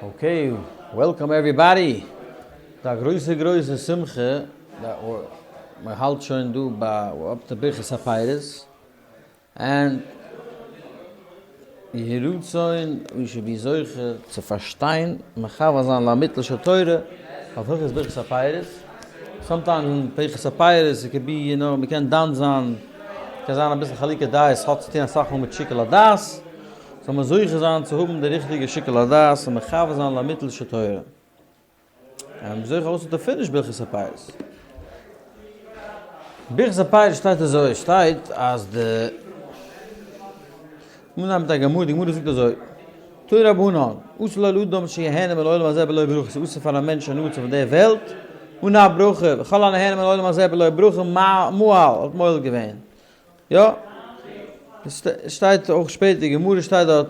Okay, welcome everybody. ס'איז א גרויסע גרויסע שמחה מען האלט שוין דא ביי up to ברכת הפירות, and יהי רצון we should be זוכה צו פארשטיין מכוון זיין לאמיתו של תורה אויף הלכות ברכת הפירות, sometimes אין ברכת הפירות it could be you know מען קען דן זיין, קען זיין אביסל חילוקי דעות, האט צו טון אסאך מאל מיט שיקול הדעת. זאל מען זוכה זיין צו האבן די ריכטיגע שיקול הדעת און מכוון זיין לאמיתו של תורה. און זוכה אויס to finish ברכת הפירות. ברכת הפירות שטייט אזוי, שטייט אז די מיר נעמען א גמרא, די גמרא זאגט אזוי, תנו רבנן, אסור לו לאדם שיהנה מן העולם הזה בלא ברכה, ס'איז אסור פאר א מענטש הנאה צו פון די וועלט אן א ברכה, וכל הנהנה מן העולם הזה בלא ברכה מעל, האט מועל געווען. יא, עס שטייט אויך שפעטער, די גמרא שטייט דארט,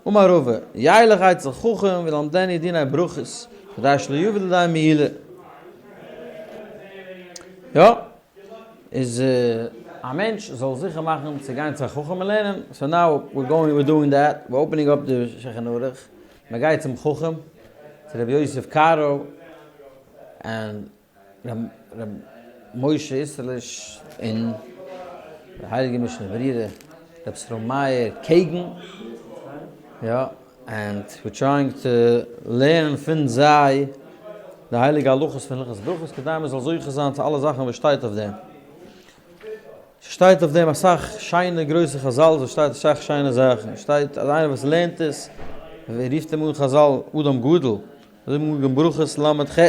אמר רבא, ילך אצל חכם וילמדנו דיני ברכות, כדי שלא יבוא לידי מעילה. יא, איז א מענטש זאל זיכער מאכן צו גיין צו א חכם און לערנען, so now we're going, we're doing that, we're opening up די שולחן ערוך, מען גייט צום חכם, צו רבי יוסף קארו, און ר' משה איסרליש און די הייליגע משנה ברורה ר' ישראל מאיר קעגן, יא, and we're trying to לערנען פון זיי די הייליגע הלכות פון הלכות ברכות כדי מען זאל זוכה זיין צו אלע זאכן וואס שטייט אויף דעם. ס'שטייט אויף דעם אסאך שיינע גרויסע חזל, ס'שטייט אסאך שיינע זאכן, שטייט אז איינער וואס לערנט עס, רופט אים אן חזל אדם גדול, אזוי ווי מגן ברכות ל ח,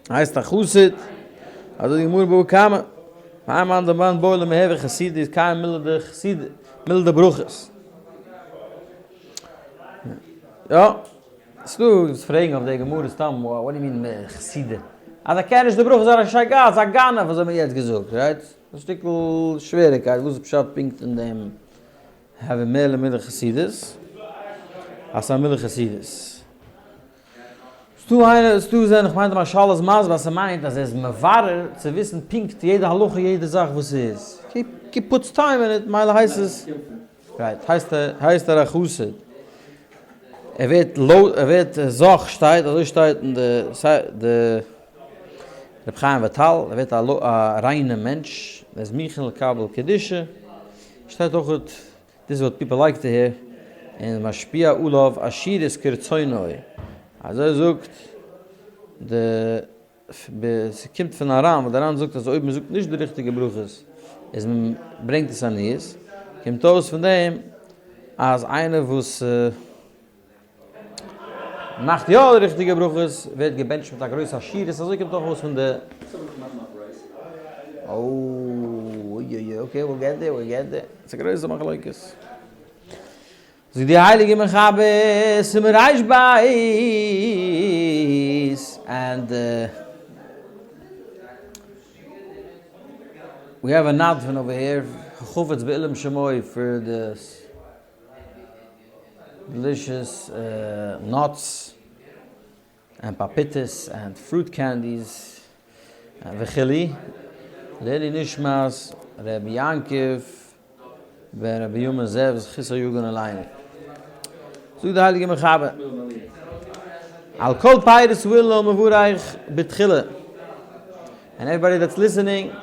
הייסט א חסיד, אזוי די גמרא בבא קמא, האי מאן דמאן בעי למהוי חסידא איז קיים מילי דחסידא, מילי דברכות. יא, ס'דא וואס פרעגן אויף די גמרא סתם, what do you mean חסידא? אז ער קען נישט די ברכות איז ער א שייגעץ, א גנב, אזוי האט מען יעצט געזאגט, right? א שטיקל שוועריקייט, וואס איז פשט פונקט אין דעם? הוה מער למילי חסידות, אז ס'איז א מילי חסידות. ס'דא איינער, ס'דא זענען, איך מיין די מהרש"ל איז מסביר אז ס'מיינט אז ער איז מברר צו וויסן פונקט יעדע הלכה יעדע זאך וואס ס'איז. He puts time in it, מילא הייסט עס, right, הייסט ער, הייסט ער א חסיד. ער ווערט לויט, ער ווערט זך שטייט, אזוי שטייט אין די די רבי חיים וויטאל, ער ווערט א ריינע מענטש, ער איז מוכן לקבל קדושה. שטייט אויך this is what people like to hear, און משפיע עליו עשירות כרצונו, אזוי זאגט די ב ס'קומט פון א ר"ן, ווייל די ר"ן זאגט אז אויב מ'זאגט נישט די ריכטיגע ברכות איז מען ברענגט עס עניות, קומט אויס פון דעם אז איינער וואס. מאכט יא די ריכטיגע ברכות ווערט געבענטשט מיט א גרויס עשירות, אזוי קומט אויך אויס פון די. אוי אוי אוי okay we'll get there we'll get there, ס'איז א גרויסע מחלוקת. זאגט די הייליגע מחבר סימן ריש בית and we have a נדבן over here, חפץ בעילום שמו for this. Delicious nuts and פאפיטעס and fruit candies וכו', לעילוי נשמת ר' יעקב בן רבי בנימין זאב זכותו יגן עלינו. זאגט די הייליגע מחבר, על כל פירות האילן מברך בתחילה, and everybody that's listening,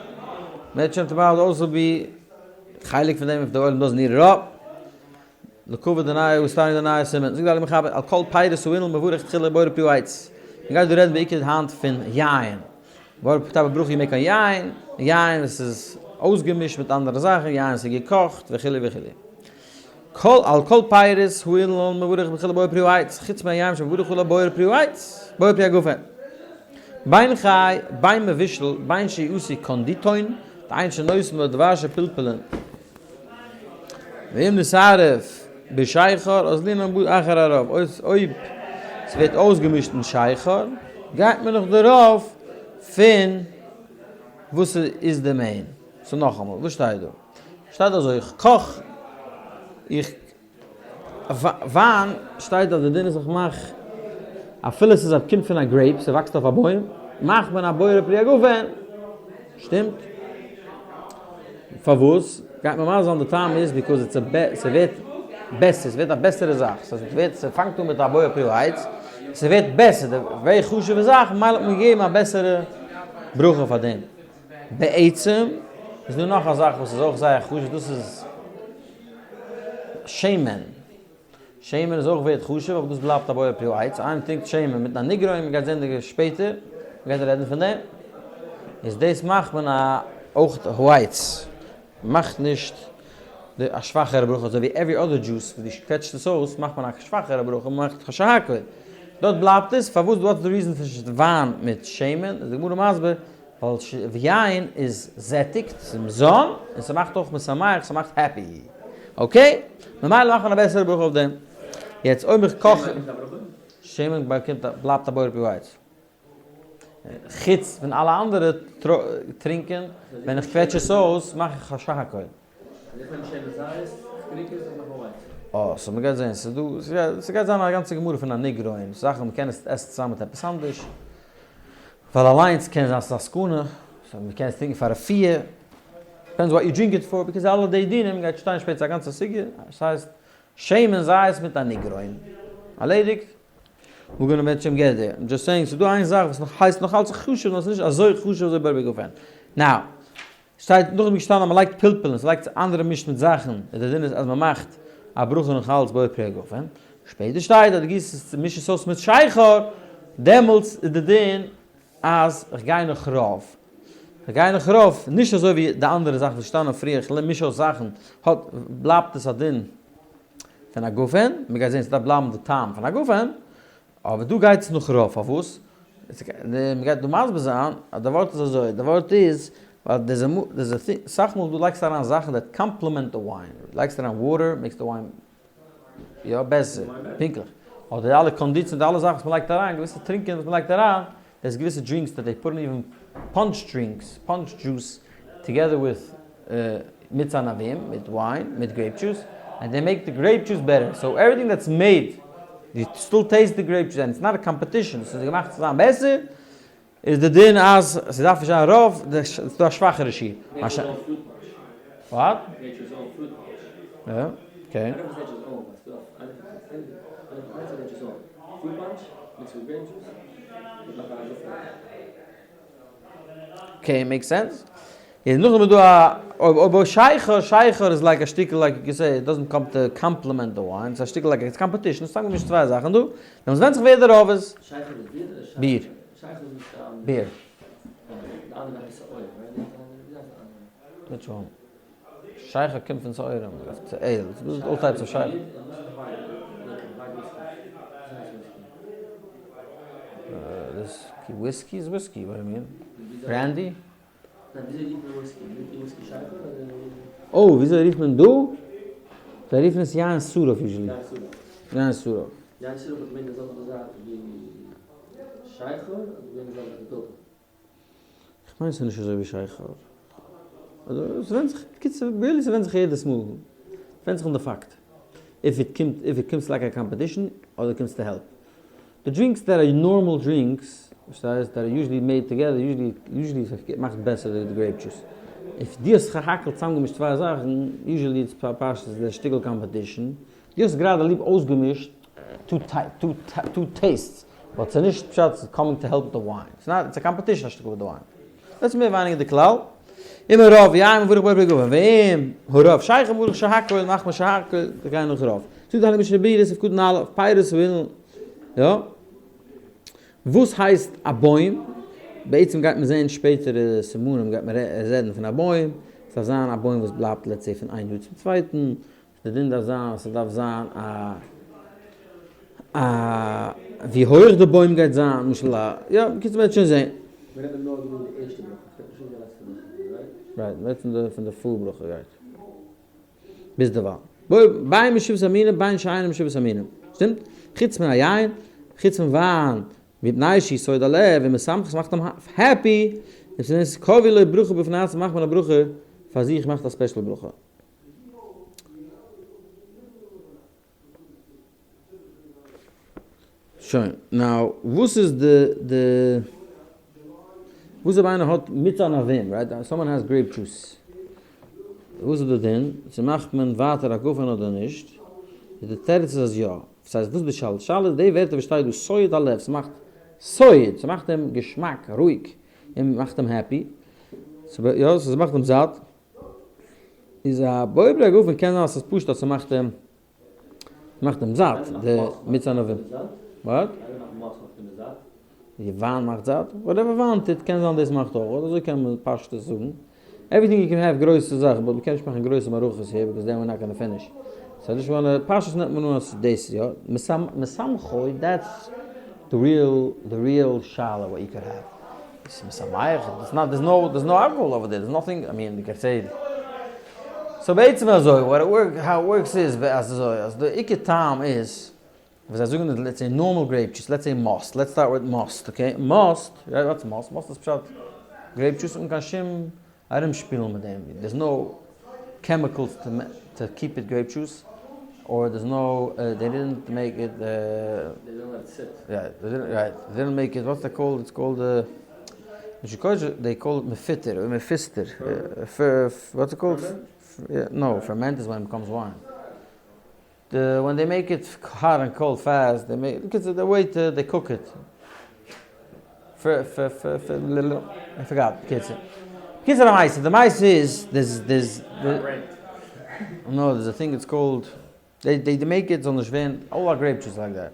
מערטשעם tomorrow will also be חלק פון דעם if די עולם doesn't need it up. לכבוד די נייע וואס שטייען אין די נייע סימן. זאגט די הייליגע מחבר על כל פירות האילן מברך תחילה בורא פרי העץ. מען גייט דא רעדן בעיקר היינט פון יין. בורא פרי תבא ברכה ימי קיין יין, יין וואס איז אויסגעמישט מיט אנדערע זאכן, יין וואס איז געקאכט וכו' וכו'. כל על כל פירות האילן מברך בתחילה בורא פרי העץ, חוץ מהיין שמברך עליו בורא פרי העץ, בורא פרי הגפן. בין חי, בין מבושל, בין שעשוי קונדיטון, בין שנותנין לו דבש ופלפלין. ואם נתערב בשכר אזלינן אחר הרוב, אויב ס'ווערט אויסגעמישט אין שכר, גייט מען נאך די רוב פון וואס איז די מעין. So נאכאמאל, וואס שטייט דא? שטייט אזוי, איך קאך, איך וויין, שטייט אז די דין איז איך מאך, אפילו ס'איז א קומט פון א grape, ס'וואקסט אויף א בוים, מאכט מען א בורא פרי הגפן. שטימט? פארוואס? גייט מען מסביר זיין די טעם איז because it's a ס'ווערט. בעסער, ס'ווערט א בעסערע זאך, ס'ווערט, ס'פאנגט אן מיט א בורא פרי העץ, ס'ווערט בעסער, די ווערי חשוב'ע זאך, ממילא האט מען געגעבן א בעסערע ברכה פאר דעם. בעצם איז דא נאך א זאך וואס איז אויך זייער חשוב, דאס איז שמן. שמן איז אויך ווערט חשוב, אבער דאס בלייבט א בורא פרי העץ. איינער טרינקט שמן מיט א נגרום, מ'גייט זען די שפעטער, מ'גייט רעדן פון דעם, איז דאס מאכט מען א אויך העץ. מאכט נישט די א שוואכערע ברכה אזוי ווי every other juice וואס דו קוועטשט עס אויס מאכט מען א שוואכערע ברכה מען מאכט שהכל דארט בלייבט עס פארוואס what's the reason פון וויין מיט שמן איז די גמרא מסביר ווייל וויין איז זעטיגט ס'איז מזון און ס'מאכט אויך משמח ס'מאכט happy okay ממילא מאכט מען א בעסערע ברכה אויף דעם יעצט אויב איך קאך שמן באקומט בלייבט א בורא פרי העץ. חוץ פון אלע אנדערע טרינקען, ווען איך קוועטש עס אויס מאך איך א שהכל. אה, so מ'גייט זען, ס'איז דא, ס'גייט זיין א גאנצע גמרא פון א נגרום, זאכן מ'קען עס עסן צוזאמען מיט עפעס אנדערש, ווייל אליינס קען זיין ס'איז א סכנה, so מ'קען עס טרינקען פאר רפואה, depends what you drink it for, because אלע די דינים גייט שטיין שפעטער א גאנצע סוגיא, ס'הייסט שמן זית מיט א נגרום. ארלעדיגט? we're gonna mention get there. I'm just saying, ס'איז דא איין זאך וואס נאך הייסט נאך אלץ חשוב, נאר ס'איז נישט אזוי חשוב אזוי בורא פרי הגפן. Now, שטייט נאכדעם געשטאנען אז מ'לייגט פלפל און ס'לייגט אנדערע מישט מיט זאכן, איז דער דין איז אז מ'מאכט א ברכה נאך אלץ בורא פרי הגפן. שפעטער שטייט אז דו גיסט עס, מישט עס אויס מיט שכר, דעמאלטס איז די דין אז איך גיי נאך רוב. איך גיי נאך רוב, נישט אזוי ווי די אנדערע זאכן וואס שטאנען פריער, איך מיש אויס זאכן, האט, בלייבט עס א דין פון א גפן, מען גייט זען ס'דארף בלייבן די טעם פון א גפן, אבער דא גייט עס נאך רוב, פארוואס? מען גייט דא מסביר זיין אז די ווארט איז אזוי, די ווארט איז ווייל there's a thing, סאך מאל דו לייגסט אריין זאכן that complement the wine, לייגסט אריין water makes the wine יא בעסער, פונקטליך, אדער די אלע קאנדיצן די אלע זאכן וואס מען לייגט אריין, געוויסע טרינקען וואס מען לייגט אריין, there's געוויסע drinks that they put in even punch drinks, punch juice, together with מיץ ענבים, מיט וויין, מיט grape juice, and they make the grape juice better, so everything that's made, you still taste the grape juice, and it's not a competition, ס'איז געמאכט צו זיין בעסער, איז די דין אז ס'דארף נישט זיין רוב, ס'איז דא א שוואכערע שיעור. What? יא, okay. Okay, make sense? איז נאכדעם איז דא א, אויב אויב שכר, שכר איז like א שטיקל like you say, it doesn't come to complement the wine, ס'איז א שטיקל like it's competition, סתם געמישט צוויי זאכן דא, דעמאלטס ווענדט זיך ווער די רוב איז. שכר איז ביר אדער שכר? ביר. שכר איז נישט ביר. די אנדערע הייסט שעורה, right? ווי הייסט די אנדערע? Which one? שכר קומט פון שעורים, צו ale, ס'איז דא all types of שכר. Whiskey איז whiskey, what do you mean? Brandy? אוי, וויאזוי רופט מען דא? זיי רופן עס יין שרף usually. יין שרף. כ'מיין ס'איז נישט אזוי ווי שכר. ס'ווענדט זיך, בקיצור, really ס'ווענדט זיך יעדעס מאל. ס'ווענדט זיך אין די פאקט. If it קומט, if it comes like a competition, אדער comes to help. די drinks that are normal drinks, פארשטייסט, that are usually made together, usually, usually מאכט בעסער די grape juice. If דו האסט סך הכל צוזאמגעמישט צוויי זאכן, usually it's פשטות די שטיקל competition. דו האסט גראדע ליב אויסגעמישט two type, two two tastes, but ס'איז נישט פשט ס'איז coming to help the wine. ס'איז נאט, it's a competition א שטיקל מיט די וויין. דאס איז מער ווייניגער די כלל. אם הרוב יין מברך בורא פרי הגפן, ואם הרוב שכר מברך שהכל, מאכט מען שהכל, זיי גייען נאך רוב. זאגט די הייליגע משנה ברורה, סעיף קטן א', פירות האילן, יא. וואס הייסט א בוים? בעצם גייט מען זען שפעטערע סימנים גייט מען רעדן פון א בוים, ס'דארף זיין א בוים וואס בלייבט let's say פון איין יאר צום צווייטן, די דין דארף זיין אז ס'דארף זיין א א ווי הויעך די בוים גייט זיין, למשל א, יא, בקיצור מ'וועט שוין זען. מיר רעדן נאר דא די ערשטע ברכה, ס'גייט נישט אן די לעצטע ברכה, right? Right, מ'רעדט פון די פון די full ברכה גייט. ביז דערווייל. בין משבעת המינים בין שאינם משבעת המינים. שטימט? חוץ מן היין, חוץ פון וויין, מפני שהוא סעד הלב ומשמח, ס'מאכט אים happy, און ס'איז קובע לו ברכה בפני עצמו מאכט מען א ברכה פאר זיך מאכט א special ברכה. שוין, now וואס איז די די וואס אויב איינער האט מיץ ענבים, right? Someone has grape juice. וואס איז די דין? צו מאכט מען ווייטער א גפן אדער נישט? די תירוץ איז אז יא. וואס הייסט וואס איז די שאלה? די שאלה איז די ווערטער וואס שטייט דא סועד הלב, ס'מאכט סועד, ס'מאכט אים געשמאק, רואיג, און מאכט אים happy, יא, ס'מאכט אים זאט, איז א בורא פרי הגפן קען זיין אז ס'איז פשוט אז ס'מאכט אים מאכט אים זאט, די מיץ ענבים. What? די וויין מאכט זאט? Whatever וויין טוט קען זיין דאס מאכט אויך, אזוי קען מען פשטות זאגן. Everything you can have גרויסע זאכן, but מ'קען נישט מאכן גרויסע מערכות here because then we're not gonna finish. So I just wanna, פשטות נעמט מען אן אז דאס יא, משמחו that's the real, the real שאלה what you could have. איז משמח, there's not, there's no, there's no alcohol over there, there's nothing, I mean, you can say, so בעצם אזוי, what it work, how it works איז, אז אזוי, אז די עיקר טעם איז, וואס זיי זאגן איז let's say normal grape juice, let's say מאסט, let's start with מאסט, okay, מאסט, right, what's מאסט? מאסט איז פשט grape juice אן קיין שום ארומשפילן מיט דעם, there's no chemicals to keep it grape juice, or there's no, they didn't make it, They don't let it sit. Right, they didn't, right, they didn't make it, what's that called, it's called, נישט קוישער, they call it מפיטער, מפיסטער, what's it called? No, ferment is when it becomes wine. The when they make it hot and cold fast, they make, because the way to, they cook it. פ פ פ פ ל ל, I forgot, קיצור. קיצור המעשה, די מעשה איז, there's, there's, no, there's a thing it's called, they, they, they make it זאל נישט ווערן, all our grape juice like that.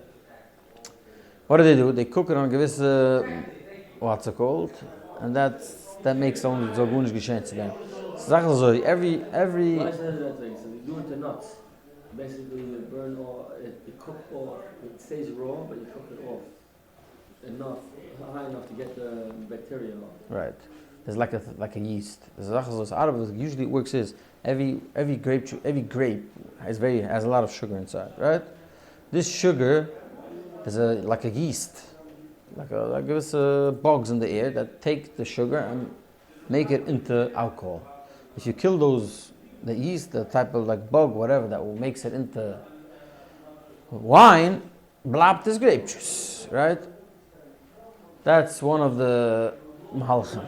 What do they do? They cook it on געוויסע, what's it called? And that's, that makes only, זאל גארנישט געשען צו דעם. ס'איז אזוי, every, every... You do it to nuts. Basically, you burn all, it, you cook off, it stays raw, but you cook it off enough, high enough to get the bacteria off. Right. There's like a, like a yeast. There's a זאך אזוי, usually it works is, every, every grape, every grape has very, has a lot of sugar inside, right? This sugar is a, like a yeast, like a, like געוויסע bugs in the air that take the sugar and make it into alcohol. If you kill those, the yeast, the type of like bug, whatever, that makes it into wine, בלייבט עס grape juice, right? That's one of the מהלכים.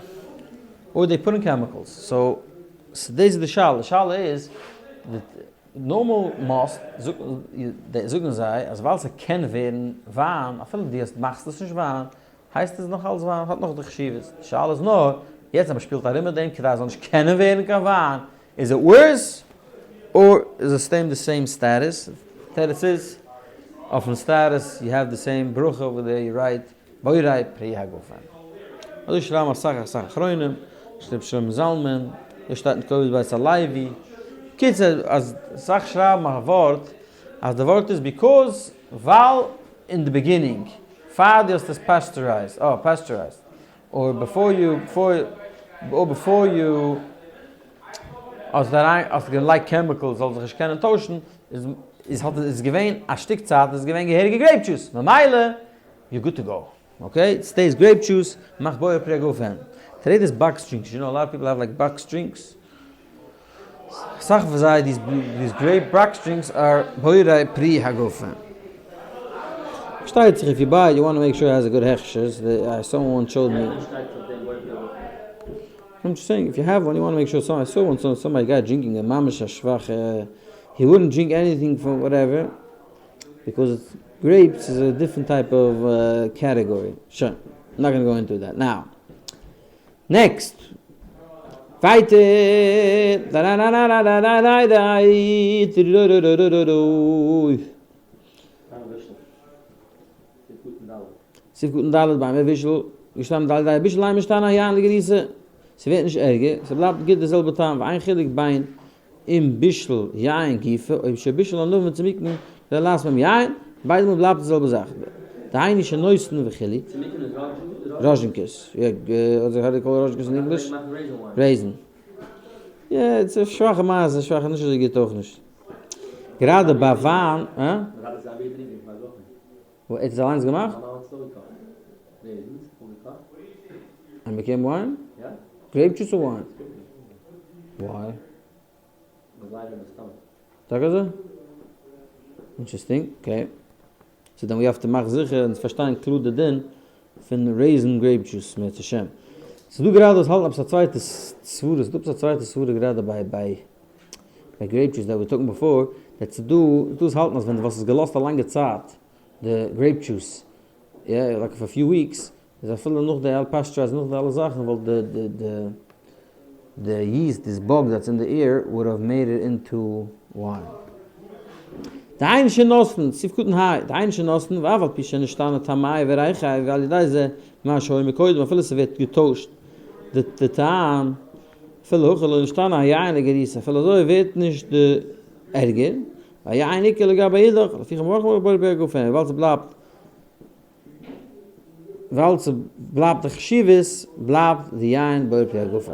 Or they put in chemicals. So, so this is the שאלה. The שאלה is, that normal מאסט, זאגן זיי, אז ווייל ס'קען ווערן וויין, אפילו דו מאכסט עס נישט וויין, הייסט עס נאך אלס וויין, האט נאך די חשיבות. די שאלה איז נאר, יעצט אז מ'שפילט ארום מיט דעם, כדי עס זאל נישט קענען ווערן קיין וויין, is it worse, or is it staying the same status? תירוץ איז, אויפן status, you have the same ברכה over there, you write, בורא פרי הגפן. אזוי שרייבן אסאך אסאך אחרונים, שרייבט שלמה זלמן, דא שטייט אין קובץ בית הלוי. קיצור, אז אסאך שרייבן א ווארט, אז די ווארט איז because, ווייל in the beginning, פאר דו האסט עס pasteurized, oh, pasteurized, or before you, before, or before you, האסט אריין, האסט געלייגט chemicals זאל זיך נישט קענען טוישן, איז, איז האט איז געווען א שטיק צייט איז געווען געהעריגע grape juice, ממילא, you're good to go. Okay? It stays grape juice, מאכט בורא פרי הגפן. Today there's box drinks, you know, a lot of people have like box drinks. אסאך פון זיי, these, these grape box drinks are בורא פרי הגפן. פארשטייט זיך, if you buy it, you want to make sure it has a good הכשר. Someone showed me. I'm just saying, if you have one, you want to make sure. So I saw one, so somebody got drinking a ממש א שוואכע, he wouldn't drink anything from whatever, because it's, grapes is a different type of category. Sure, I'm not going to go into that now. Next. ווייטער. Da da da da da da da da da. סעיף קטן ד' ביים בישול, געשטאנען ד' ד' בישול איין משתנה יין לגריסה. ס'ווערט נישט ערגער, ס'בלייבט גוט די זעלבע טעם, ואין חילוק בין אם בישול יין גופא, אויב שבישול ענבים וצמיקין, דער לאזט ביים יין, ביידע מאל בלייבט די זעלבע זאך. דהיינו שנותן וכו'. ראזשינקעס, יא, אדער how do you call ראזשינקעס in English? Raisin. יא, it's a שוואכע מעשה, שוואכע, נישט אזוי גוט אויך נישט. גראדע ביי וויין, הא? וואו, ער האט עס אליינס געמאכט? And became wine? Yeah. Grape juice or wine? Why? טאקע אזוי? Interesting, okay. So then we have to מאכן זיכער און פארשטיין קלאר די דין פון raisin grape juice, אם ירצה השם. ס'איז דא גראדע וואס האלטן עפעס א צווייטע סברה, ס'איז דא עפעס א צווייטע סברה גראדע ביי ביי ביי grape juice that we talking before, יעצט איז דא, דא האלטן אז ווען דו וואלסט עס געלאזט א לאנגע צייט, די grape juice, יא, like for few weeks, איז אפילו נאך די אלע pasteurize, נאך די אלע זאכן, וואלט די די די די yeast, this bug that's in the air, would have made it into wine. דהיינו שנתן, סעיף קטן ה', דהיינו שנתן, ואף על פי שנשתנה טעמיה וריחיה, ועל ידי זה ממה שהיה מקודם, אפילו ס'ווערט געטוישט די די טעם, אפילו הכי לא נשתנה היין לגריעותא, אפילו אזוי ווערט נישט די ערגער, והיין עיקר לגבי אידך, לפיכך מברכין בורא פרי הגפן, וויבאלד ס'בלייבט ווייל ס'בלייבט די חשיבות, בלייבט די יין בורא פרי הגפן.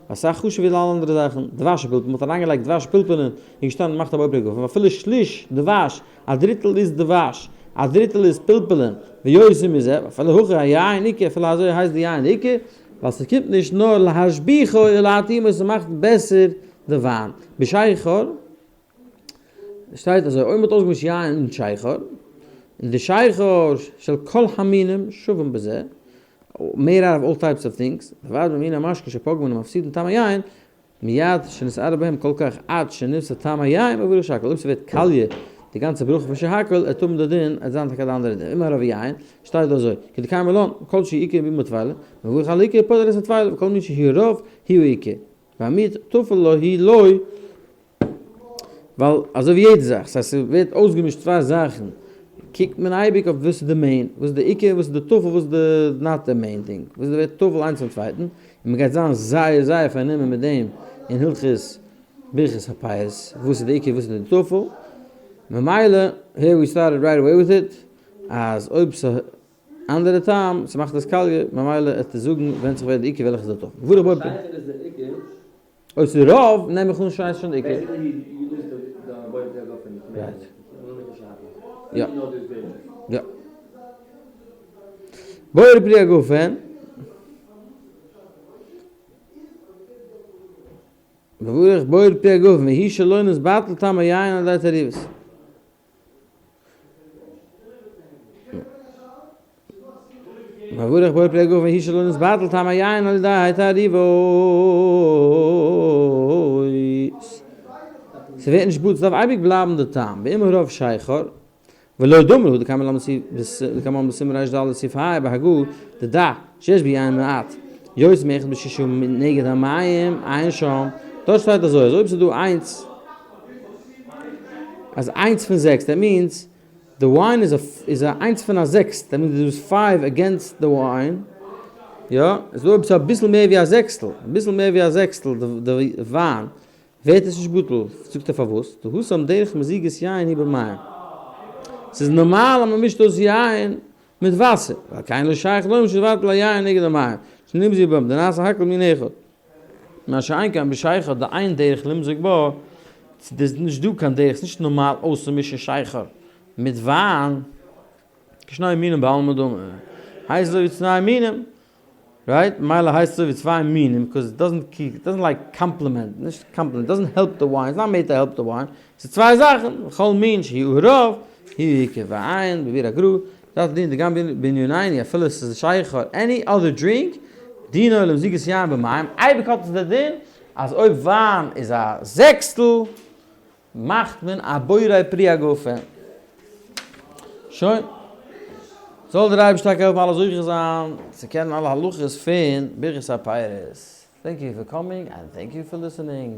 אסאך חשוב'ער ווי אלע אנדערע זאכן. דבש ופלפל, מ'האט אריינגעלייגט דבש פלפל און געשטאנען מאכט א בורא פרי הגפן, ואפילו שליש דבש, א דריטל איז דבש, א דריטל איז פלפלין, ויותר מזה, ואפילו הכי היין עיקר, אפילו אזוי הייסט די יין עיקר, ווייל ס'קומט נישט נאר להשביחו אלא להתאימו, ס'מאכט בעסער די וויין. בשכר. שטייט אזוי, אויב מ'האט אויסגעמישט יין און שכר, און די שכר של כל המינים שווים בזה, made out of all types of things, ועד במין המשקה שפוגמין ומפסידין טעם היין, מיד שנתערב בהם כל כך עד שנפסד טעם היין מברך שהכל, אויב ס'ווערט קאליע די גאנצע ברכה פון שהכל, עט האבן די דין, עט זיין טאקע די אנדערע דין. אם הרוב יין, שטייט דא אזוי, כדקיימא לן, כל שהוא עיקר בימי טבילה, מברך על עיקר פוטר את הטבילה, וכל מי שהוא רוב, הוא העיקר. והמיעוט טפל לו הוא לא, ווייל אזוי ווי יעדע זאך, ס'הייסט ס'ווערט אויסגעמישט צוויי זאכן, קוקט מען אייביג אויף וואס איז די main, וואס איז די עיקר, וואס איז די טפל, וואס איז די not די main thing, וואס איז ווערט טפל איינס צום צווייטן, און מ'גייט זיין זייער זייער פארנומען מיט דעם אין הלכות ברכת הפירות, וואס איז די עיקר וואס איז די טפל, ממילא, here we started right away with it, אז אויב ס'. אנדערע טעם, ס'מאכט עס קאליע, ממילא עט עס זאגן ווענדט זיך ווער די עיקר וועלכע איז די טפל. ווארום אויב. שכר איז די עיקר. אויב ס'איז רוב, נעם איך אן שכר איז שוין די עיקר. Right. יא. יא. בורא פרי הגפן. מברך בורא פרי הגפן, והוא שלא נתבטל טעם היין על ידי תערובת. מברך בורא פרי הגפן והוא שלא נתבטל טעם היין על ידי התערובות. ס'ווערט נישט בטל, ס'דארף אייביג בלייבן די טעם, ואם הרוב שכר, ולא דומה הוא דקיימא לן בסימן ר"ד סעיף ה' בהגה דדע שיש ביין מעט יותר מאחד בשישה נגד המים עיין שם, דארט שטייט אזוי אז אויב ס'איז דא איינס אז איינס פון זעקס that means די wine איז א איז א איינס פון א זעקסט that means דאס איז five against די wine יא איז דא אויב ס'איז אביסל מער ווי א זעקסטל אביסל מער ווי א זעקסטל די וויין ווערט עס נישט בטל, זאגט ער פארוואס, דהתם דרך מזיגת יין היא במים, ס'איז נארמאל אז מ'מישט אויס יין מיט וואסער, ועל כן לא שייך לומר שנתבטל היין נגד המים, שנמזגו בם, דנעשה הכל מין אחד. מה שאין כן בשכר דאין דרך למזוג בו, ס'איז נישט דא קיין דרך, ס'איז נישט נארמאל אויסצומישן שכר מיט וויין, כשני מינים בעלמא דמי, הייסט אזוי ווי צוויי מינים, right? מילא הייסט אזוי ווי צוויי מינים, because it doesn't keep, it doesn't like complement, נישט complement, doesn't help the wine, it's not made to help the wine, ס'איז צוויי זאכן, וכל מין שהוא הרוב, הוא העיקר, ועיין בביאור הגר"א, דארף דין דגם בענינינו, אפילו ס'איז שכר any other drink, דינו למזיגת יין במים, אייביג האט עס די דין אז אויב וויין איז א זעקסטל, מאכט מען א בורא פרי הגפן. שוין. זאל דער אייבערשטער טאקע העלפן אלע זוכה זיין צו קענען אלע הלכות פון ברכת הפירות. Thank you for coming and thank you for listening.